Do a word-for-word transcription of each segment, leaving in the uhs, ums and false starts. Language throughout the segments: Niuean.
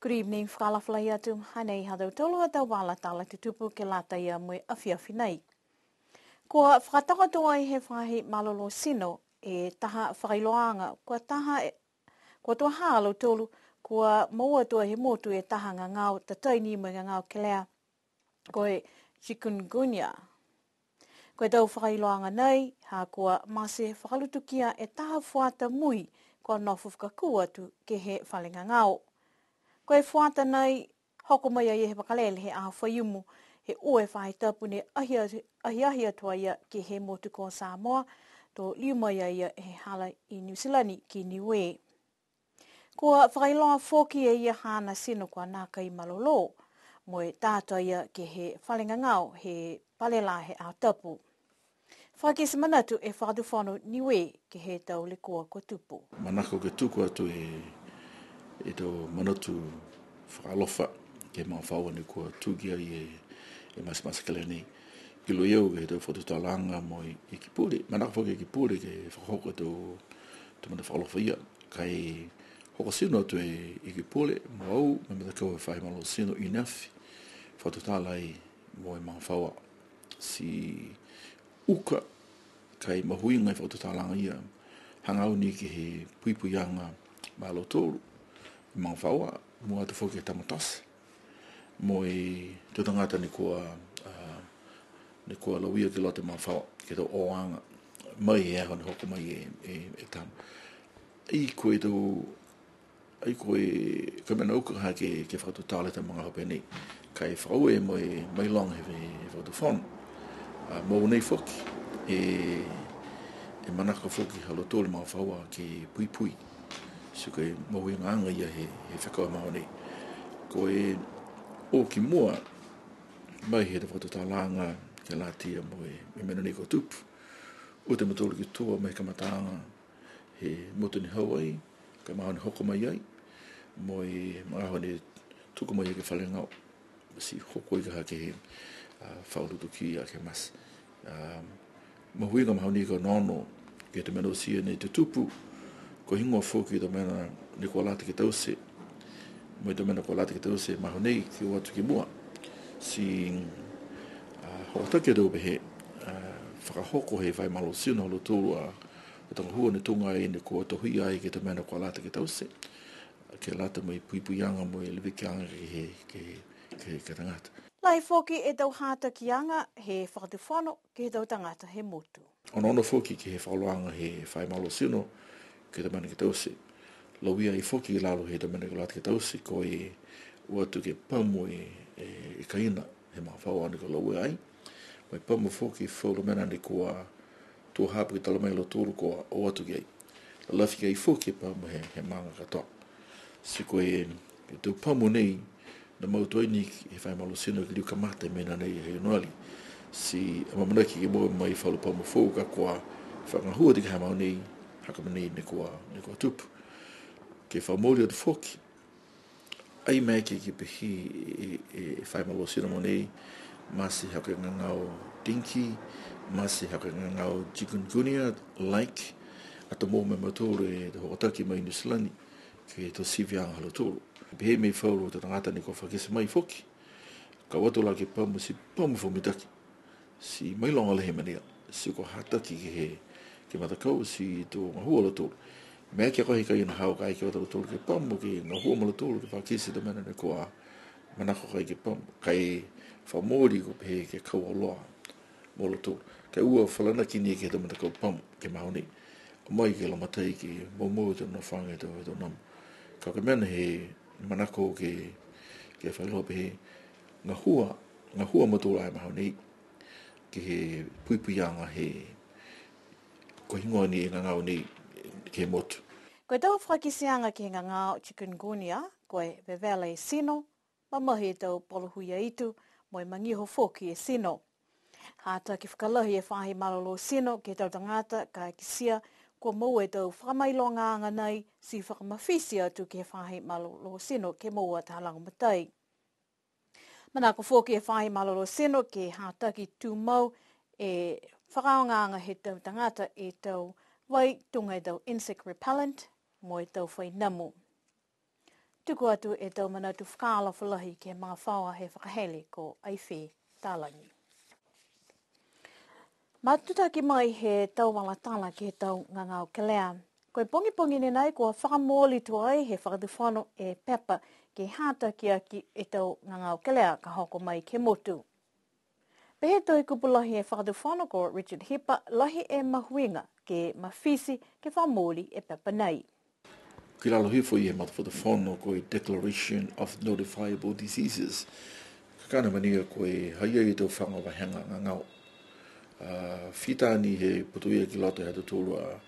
Good evening, fakaalofa lahi atu. Hanei ha tautolu a tau vala tala tutupu ke lata ia mo e afiafi nei. Kua fakatoka atu ai he faahi malolō tino e taha fakailoaaga, kua taha e, kua tuaha a lautolu, kua moua atu he motu e taha gagao, tatai ni mo e gagao kelea, ko e chikungunya. Ko e tau fakailoaaga nei, ha kua mate fakalutukia e taha fuata mui, kua nofo fakakū atu ke he fale gagao. Ko e fuata nei, hoko mai a ia he vakalele he aho Faiumu, he ua e faahi tapu ne ahiahi, ahiahi atu a ia ke he motu ko Samoa, to liu mai a ia he hala i Niu Silani ki Niue. Kua fakailoa foki e ia haana tino kua nākai malolō, mo e tā atu a ia ke he fale gagao he pale lā he aho tapu. Fakakite manatu e Fakatufono Niue ke he tau lekua kua tupu. Manako ke tuku atu e, e tau manatu fakaalofa ke he magafaoa ne kua tū ki ai e, e matematekelea nei. Iloa e au ke he tau fakatutalaaga mo e Ikipule, manako foki e Ikipule ke fakahoko e tau, tau manatu fakaalofa ia. Ka e hoko tino atu e Ikipule, mo au, mo e matakau he faahi malolō tino i ne afi, fakatutala ai mo e magafaoa. Ti uka, ka e mahuiga e fakatutalaaga ia, hagaao ni ke he puipuiaga ma lautolu, e magafaoa, mua atu foki e tama tote. Mo e tau tagata ne kua, a, ne kua lauia ke he loto he magafaoa, ke he tau oaga, mai he aho ne hoko mai e, e, e tama. Ai ko e tau Ai ko e, ko e mena uka ha ke, ke fakatutala e tau magaaho pehē nei. Ka e fakaaue mo e mailoga he, he Fakatufono. A, mogonei foki, e, e manako foki ha lautolu e magafaoa ke puipui. Ti ko e mahuigaaga ia he, he fekau he magaaho nei. Ko e o ki mua, mai he tau fakatutalaaga ke lata ia mo e, e mena nei kua tupu. Uta e mautolu ki tua mai he kamataaga, he motu ne hau ai, ka e magaaho ne hoko mai ai, mo e magaaho ne tuku mai ai ke he fale gagao. Ti hoko ai ka ha ke he, a, fakalutukia ke he mate. A, mahuiga magaaho nei ka onoono, ke he tau mena oti ia ne tutupu, ko e heigoa foki e tau mena ne kua lata ke taute, mo e tau mena kua lata ke taute magaaho nei ke o atu ki mua. Ti, a, hokotaki atu pehē, a, fakahoko he faahi malolō tino ha lautolu a, e tau gahua ne tuga ai ne kua tohia ai ke he tau mena kua lata ke taute. Ke lata mo e puipuiaga mo e levekiaga ke he, ke he, ke he, ke he tagata. Lahi foki e tau hatakiaga he Fakatufono ke he tau tagata he motu. Onoono foki ke he fakaholoaga he faahi malolō tino ke he tau mena ke taute. Lauia ai foki i lalo he tau mena kua lata ke taute, ko e o atu ke pamu e, e, e kaina he magafaoa ne kua lauia ai. Mo e pamu foki e falu mena ne kua tuaha po ke tala mai a lautolu kua o atu ki ai. Lalafi ki ai foki e pamu he, he maaga katoa. Ti ko e, e tau pamu nei, ne mau tuai ni he faahi malolō tino ke liu kamata e mena nei he Ianuali. Ti amaamanaki ke moua mai falu pamu foou ka kua fakagahua atu ke he magaaho nei, ha ko e mena nei ne kua, ne kua tupu. Ke fakamooli atu foki, ai maeke ke pehē e, e, e faahi malolō tino mogonei, mate ha ko e gagao dengue, mate ha ko e gagao chikungunya, like, ato moua mai e mautolu e tau hokotaki mai Niu Silani, ke he tau siviaga ha lautolu. Pehē mai e falu tau tagata ne kua fakakite mai foki, ka o atu la ke pamu ti pamu foou mitaki. Ti mailoga lahi e mena ia, ti kua hataki ke he, ke he matakau, ti to gahua a lautolu. Maeke ko e kaina haau ka e ke o atu a lautolu ke pamu, ke gahua mo lautolu, ke fakakite e tau mena ne kua manako ki ai ke pamu. Ka e fakamooli kua pehē ke kau auloa mo lautolu. Ka e ua falanaki ni ke he tau matakau pamu, ke he magaaho nei. O mai ke lagomatai ke moumou e tau nofoaga he tau, he tau nama. Ka ko e mena he manako ke, ke fakailoa pehē, gahua, gahua a mautolu he magaaho nei, ke he puipuiaga he, ko e heigoa ni e gagao nei ke he motu. Ko e tau fakakiteaga ke he gagao chikungunya, ko e vevela e tino, mamahi e tau polo huia itu, mo e magiho foki e tino. Hataki fakalahi e faahi malolō tino ke he tau tagata ka e kitia kua moua e tau fakamailogaaga nei, ti fakamafiti atu ke he faahi malolō tino ke moua taha lagomatai. Manako foki e faahi malolō tino ke hataki tumau e fakaaogaaga he tau tagata e tau vai tuga e tau insect repellent mo e tau fai namu. Tuku atu e tau manatu fakaalofa lahi ke he magafaoa he fakahele ko Aife Talagi. Matutaki mai he tau vala tala ke he tau gagao kelea. Ko e pogipogi ni nai kua fakamooli tuai he Fakatufono e pepa ke hataki aki e tau gagao kelea ka hoko mai ke he motu. Pehē e Tohikupu Lahi he Fakatufono ko Richard Hipa, lahi e mahuiga ke mafiti ke fakamooli e pepa nei. Ki lalo hifo i he matafakatufono ko e Declaration of Notifiable Diseases. Kakano mena ia ko e ha i ai e tau faga vahega gagao. A, fita ni he putoia ki loto he ha tautolu a,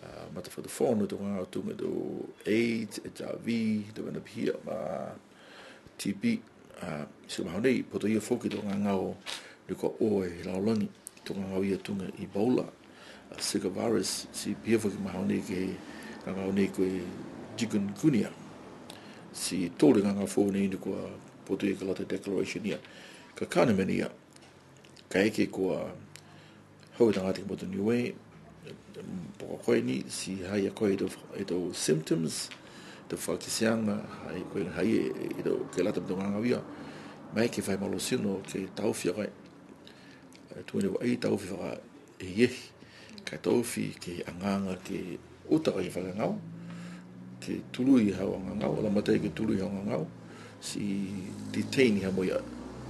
a, matafakatufono, tau gagao tuga e tau AIDS, HIV, tau mena pihia, ma T B, a, ti ko e mahani, putoia foki tau gagao ne kua o e lalolagi, tau gagao ia tuga Ebola, a, Zika virus, ti pihia foki mahani ke he gagao nei ko e chikungunya. Ti tolu e gagao foou nei ne kua putoia ki loto he declaration ia. Kakano mena ia, kaeke kua hau e tagata ke he motu Niue, po ko koe ni, ti ha i ai a koe e tau, e tau symptoms, tau fakakiteaga, ha i ai koe, ha i ai e tau ke lata mo e tau gagao ia, maeke fai malō tino ke taofi a koe. E, tuga ni kua ai taofi fakaehiahi, ka e taofi ke he agaaga ke uta e fakagagao, ke tului hau gagao, lagomatai ke tului hau gagao, ti detain ha mo e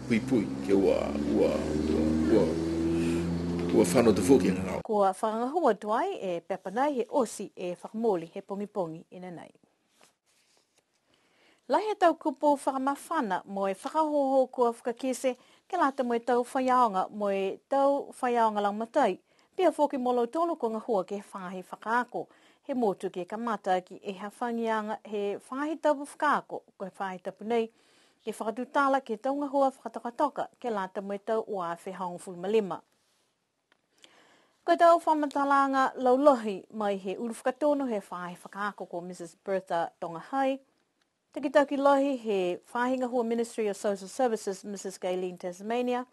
puipui, ke ua, ua, ua, ua, ua fano atu foki e gagao. Kua fakagahua tuai e pepa nai he oti e fakamooli he pogipogi i ne nai. Lahi e tau kupu fakamafana mo e fakaohooho kua fakakite ke lata mo e tau faiaoga mo e tau faiaoga lagomatai. Pihia foki mo lautolu kua gahua ke he faahi fakaako he motu ke kamata aki e hafagiaga he faahi tapu fakaako, ko e faahi tapu nei, ke fakatutala ke he tau gahua fakatokatoka ke lata mo e tau ua afe hogofulu ma lima. Ko e tau fakamatalaga laulahi mai he ulu fakatonu he faahi fakaako ko Mrs Bertha Togahai, takitaki lahi he faahi gahua Ministry of Social Services, Mrs Gaylene Tasmania,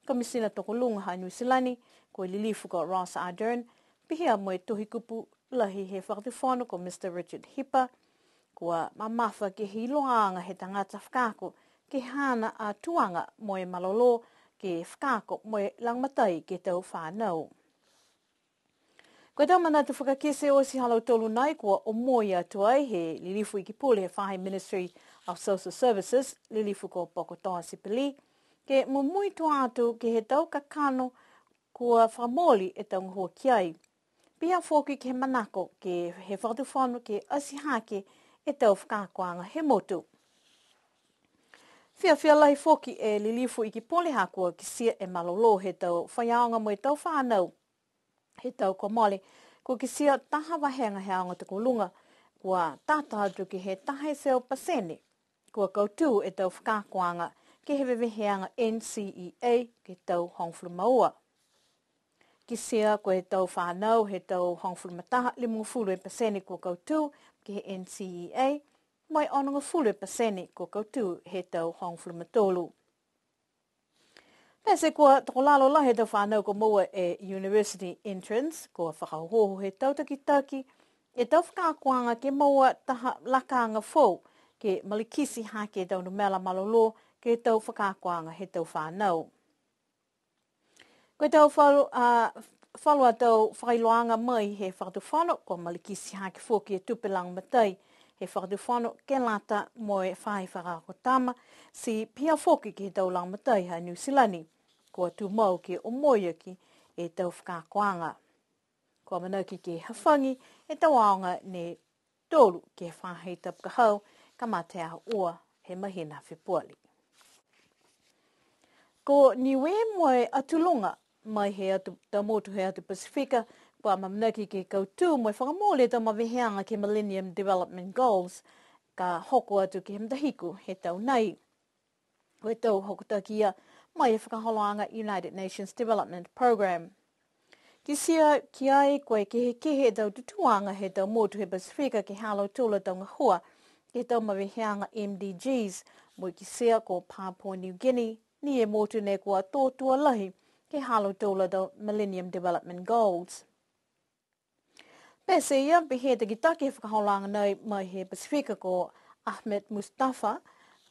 Komisina Tokoluga ha Niu Silani, ko e Lilifu ko Ross Ardern, pihia mo e Tohikupu Lahi he Fakatufono ko Mr Richard Hipa, kua mamafa ke he iloaaga he tagata fakaako, ke he haana a tuaga mo e malolō, ke fakaako mo e lagomatai ke he tau fanau. Ko e tau manatu fakakite oti ha lautolu nai kua omoi atu ai he Lilifu Ikipule he faahi Ministry of Social Services, Lilifu ko Pokotoa Sipeli, ke mumui tuai atu ke he tau kakano kua fakamooli e tau gahua ki ai. Pihia foki ke he manako ke he Fakatufono ke ati hake e tau fakaakoaga he motu. Fiafia lahi foki e Lilifu Ikipule ha kua kitia e malolō he tau faiaoga mo e tau fanau he tau kua mole, kua kitia taha vahega he aoga tokoluga, kua tata atu ke he taha e teau pasene, kua kautū e tau fakaakoaga ke he veveheaga N C E A ke he tau hogofulu ma ua. Kitia ko e tau fanau he tau hogofulu ma taha, limagofulu e pasene kua kautū ke he N C E A, mo e onogofulu e pasene kua kautū he tau hogofulu ma tolu. Pete kua tokolalo lahi e tau fanau kua moua e university entrance, kua fakaohooho he tau takitaki e tau fakaakoaga ke moua taha lakaaga foou, ke malikiti hake e tau numela malolō ke he tau fakaakoaga he tau fanau. Ko e tau falu, a, falu a tau fakailoaga mai he Fakatufono, kua malikiti hake foki e tupe lagomatai he Fakatufono ke lata mo e faahi fakaako tama, ti pihia foki ke he tau lagomatai ha Niu Silani, kua tumau ke omoi aki e tau fakaakoaga. Kua amanaki ke hafagi e tau aoga ne tolu ke he faahi tapu ka hau, kamata he aho ua he mahina Fepuali. Ko Niue mo e Atu Luga mai he atu, tau motu he atu Pasifika, kua amanaki ke kautū mo e fakamooli e tau maveheaga ke he Millennium Development Goals, ka hoko atu ke he matahiku he tau nei. Ko e tau hokotaki ia mai he fakaholoaga United Nations Development Programme. Kitia ki ai ko e kehekehe e tau tutūaga he tau motu he Pasifika ke he ha lautolu a tau gahua ke he tau maveheaga M D Gs, mo e kitia ko Papua New Guinea ni e motu ne kua tō tua lahi ke he ha lautolu a tau Millennium Development Goals. Pete ia, pehē e takitaki he fakaholoaga nei mai he Pasifika ko Ahmed Mustafa,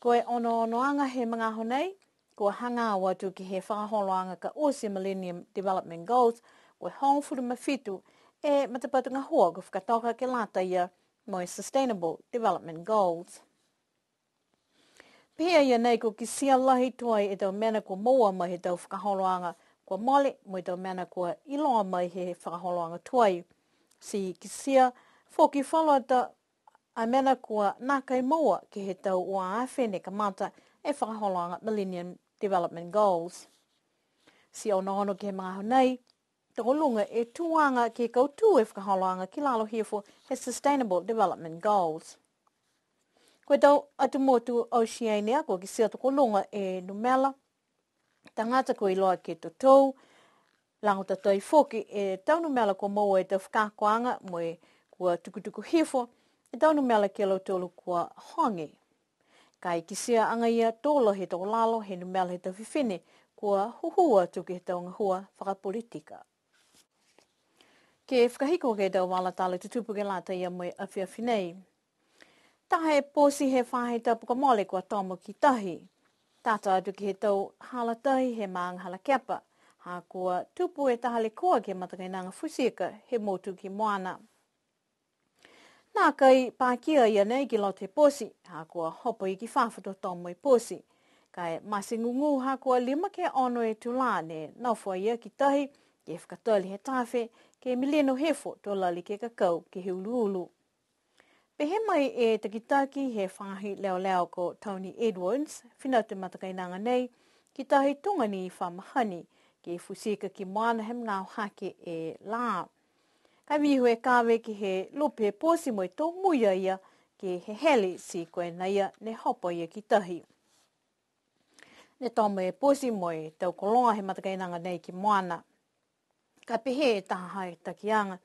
ko e onoonoaga he magaaho nei, kua hagaao atu ke he fakaholoaga ka oti Millennium Development Goals, ko e hogofulu ma fitu e matapatu gahua kua fakatoka ke lata ia mo e Sustainable Development Goals. Pihia ia nei kua kitia lahi tuai e tau mena kua moua mai he tau fakaholoaga kua mole, mo e tau mena kua iloa mai he fakaholoaga tuai. Ti kitia foki falu a tau a mena kua nākai moua ke he tau ua afe ne kamata e fakaholoaga Millennium Development Goals. Ti onoono ke he magaaho nei, tokoluga e tuaga ke kautū e fakaholoaga ki lalo hifo he Sustainable Development Goals. Ko e tau atu motu Oceania, kua kitia tokoluga e numela tagata kua iloa ke totou, lagotatai foki e tau numela kua moua e tau fakaakoaga mo e kua tukutuku hifo e tau numela ki a lautolu kua hoge. Ka e kitia agaia to lahi e tokolalo he numela he tau fifine kua hūhū atu ke he tau gahua fakapolitika. Ke fakahiku ke he tau vala tala tutupu ke lata ia mo e afiafi nei. Taha e poti he faahi tapu kua mole kua tomo ki tahi. Tata atu ke he tau hala tahi he maaga Halakepa, ha kua tupu e taha lekua ke he matakainaga futi ika he motu ki Moana. Nākai pakia ia nei ki loto he poti, ha kua hopo ia ki fafo to tomo e poti. Ka e mate gūgū ha kua lima ke ono e tulā ne nofo a ia ki tahi, ke fakatali he tafe, ke milino hifo to lali ke kakau ke he uluulu. Pehē mai e takitaki he faahi leoleo ko Tony Edwards, fina atu e matakainaga nei ki tahi tuga ni fa mahani, ke futi ika ki Moana he magaaho hake e lā. Ka e vihu e kave ke he lupe he poti mo e to mui a ia ke hehele ti ko e nā ia ne hopo a ia ki tahi. Ne tomo e poti mo e tau koloa he matakainaga nei ki Moana. Ka pehē e taha hatakiaga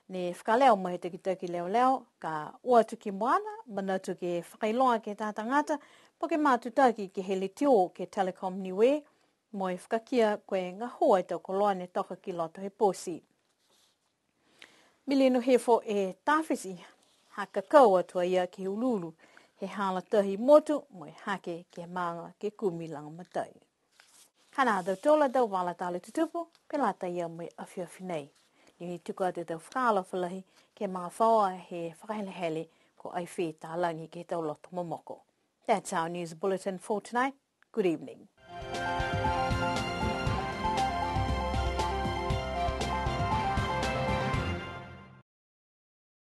ne fakaleo mai he takitaki leoleo, ka o atu ki Moana, manatu ke fakailoa ke he taha tagata, po ke matutaki ke he letiō ke Telecom Niue, mo e fakakia ko e gahua e tau koloa ne toka ki loto he poti. Milino hifo e tafe ti ha kakau atu a ia ke he uluulu, he hala tahi motu mo e hake ke he maaga ke kumi lagomatai. Hanā ha tautolu a tau vala tala tutupu ke lata ia mo e afiafi nei. Liu ni tuku atu e tau fakaalofa lahi ke he magafaoa he fakahelehele ko Aife Talagi ke he tau loto momoko. That's our news bulletin for tonight. Good evening.